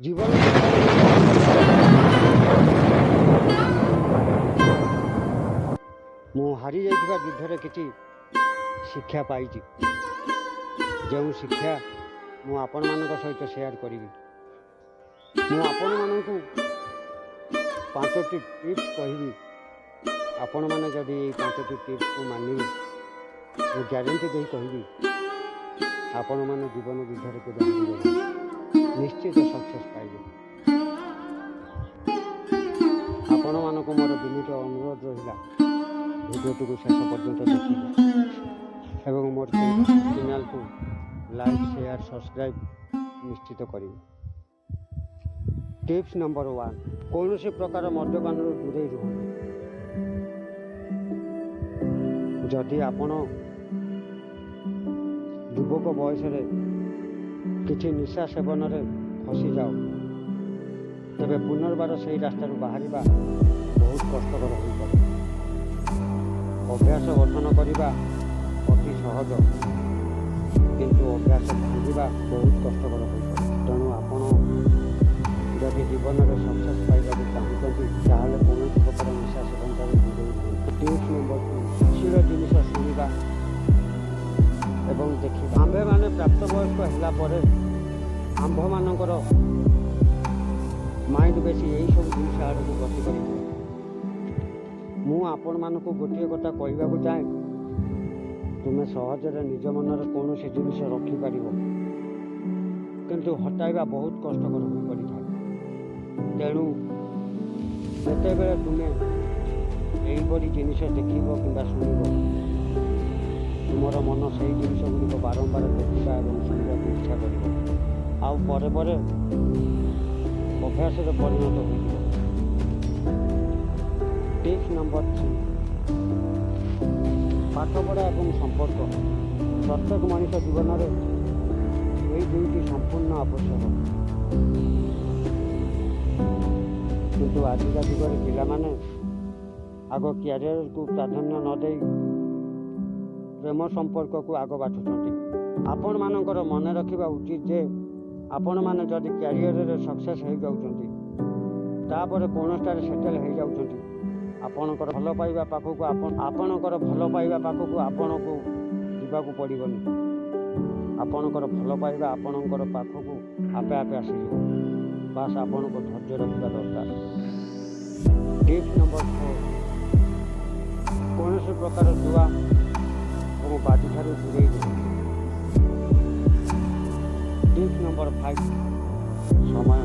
ଜୀବନ। ମୁଁ ହାରି ଯାଇଥିବା ଯୁଦ୍ଧରେ କିଛି ଶିକ୍ଷା ପାଇଛି, ଯେଉଁ ଶିକ୍ଷା ମୁଁ ଆପଣମାନଙ୍କ ସହିତ ସେୟାର କରିବି। ମୁଁ ଆପଣମାନଙ୍କୁ ପାଞ୍ଚଟି ଟିପ୍ସ କହିବି। ଆପଣମାନେ ଯଦି ଏଇ ପାଞ୍ଚଟି ଟିପ୍ସକୁ ମାନିବେ, ମୁଁ ଗ୍ୟାରେଣ୍ଟି ଦେଇ କହିବି, ଆପଣମାନେ ଜୀବନ ଯୁଦ୍ଧରେ କେବେ ହାରିବେ ନାହିଁ, ନିଶ୍ଚିତ ସକ୍ସେସ୍ ପାଇବେ। ଆପଣମାନଙ୍କୁ ମୋର ବିନୀତ ଅନୁରୋଧ ରହିଲା, ଭିଡ଼ିଓଟିକୁ ଶେଷ ପର୍ଯ୍ୟନ୍ତ ଦେଖିବେ ଏବଂ ମୋର ଚ୍ୟାନେଲକୁ ଲାଇକ୍, ସେୟାର, ସବସ୍କ୍ରାଇବ୍ ନିଶ୍ଚିତ କରିବେ। ଟିପ୍ସ ନମ୍ବର 1, କୌଣସି ପ୍ରକାର ମଦ୍ୟପାନରୁ ଦୂରେଇ ରୁହନ୍ତୁ। ଯଦି ଆପଣ ଯୁବକ ବୟସରେ କିଛି ନିଶା ସେବନରେ ଫସିଯାଅ, ତେବେ ପୁନର୍ବାର ସେହି ରାସ୍ତାରୁ ବାହାରିବା ବହୁତ କଷ୍ଟକର ହୋଇପଡ଼େ। ଅଭ୍ୟାସ ଗଠନ କରିବା ଅତି ସହଜ, କିନ୍ତୁ ଅଭ୍ୟାସ ଭାଙ୍ଗିବା ବହୁତ କଷ୍ଟକର ହୋଇପଡ଼େ। ତେଣୁ ଆପଣ ଯଦି ଜୀବନରେ ସକ୍ସେସ୍ ପାଇବାକୁ ଚାହୁଁଛନ୍ତି, ତାହେଲେ କୌଣସି ପ୍ରକାର ନିଶା ସେବନଠାରୁ ଦୂରେଇ ରୁହନ୍ତୁ। ଟିପ୍ସ ନମ୍ବର 2, ଅଶ୍ଳୀଳ ଜିନିଷ ଶୁଣିବା ଏବଂ ଦେଖିବା। ଆମ୍ଭେମାନେ ପ୍ରାପ୍ତବୟସ୍କ ହେଲା ପରେ ଆମ୍ଭମାନଙ୍କର ମାଇଣ୍ଡ ବେଶୀ ଏହିସବୁ ଜିନିଷ ଆଡ଼କୁ ଗତି କରିଥାଏ। ମୁଁ ଆପଣମାନଙ୍କୁ ଗୋଟିଏ କଥା କହିବାକୁ ଚାହେଁ, ତୁମେ ସହଜରେ ନିଜ ମନରେ କୌଣସି ଜିନିଷ ରଖିପାରିବ, କିନ୍ତୁ ହଟାଇବା ବହୁତ କଷ୍ଟକର ହୋଇପଡ଼ିଥାଏ। ତେଣୁ ଯେତେବେଳେ ତୁମେ ଏହିପରି ଜିନିଷ ଦେଖିବ କିମ୍ବା ଶୁଣିବ, ତୁମର ମନ ସେହି ଜିନିଷ ଗୁଡ଼ିକ ବାରମ୍ବାର ଦେଖିବା ଏବଂ ଶୁଣିବାକୁ ଇଚ୍ଛା କରିବ ଆଉ ପରେ ପରେ ଅଭ୍ୟାସରେ ପରିଣତ ହୋଇଯିବ। ଟିପ୍ସ ନମ୍ବର 3, ପାଠପଢ଼ା ଏବଂ ସମ୍ପର୍କ। ପ୍ରତ୍ୟେକ ମଣିଷ ଜୀବନରେ ଏଇ ଦୁଇଟି ସମ୍ପୂର୍ଣ୍ଣ ଆବଶ୍ୟକ। କିନ୍ତୁ ଆଜିକା ଯୁଗରେ ପିଲାମାନେ ଆଗ କ୍ୟାରିୟରକୁ ପ୍ରାଧାନ୍ୟ ନ ଦେଇ ପ୍ରେମ ସମ୍ପର୍କକୁ ଆଗ ବାଛୁଛନ୍ତି। ଆପଣମାନଙ୍କର ମନେ ରଖିବା ଉଚିତ ଯେ ଆପଣମାନେ ଯଦି କ୍ୟାରିୟରରେ ସକ୍ସେସ୍ ହେଇଯାଉଛନ୍ତି, ତାପରେ କୌଣସିଟାରେ ସେଟେଲ୍ ହେଇଯାଉଛନ୍ତି, ଆପଣଙ୍କର ଭଲ ପାଇବା ପାଖକୁ ଆପଣଙ୍କୁ ଯିବାକୁ ପଡ଼ିବନି। ଆପଣଙ୍କର ଭଲ ପାଇବା ଆପଣଙ୍କର ପାଖକୁ ଆପେ ଆପେ ଆସିଯିବ। ବାସ୍, ଆପଣଙ୍କୁ ଧୈର୍ଯ୍ୟ ରଖିବା ଦରକାର। ଟିପ୍ସ ନମ୍ବର 4, କୌଣସି ପ୍ରକାର ଜୁଆ ଏବଂ ବାଜିଠାରୁ ଦୂରେଇ ରୁହନ୍ତୁ। ଟିପ୍ସ ନମ୍ବର 5, ସମୟ।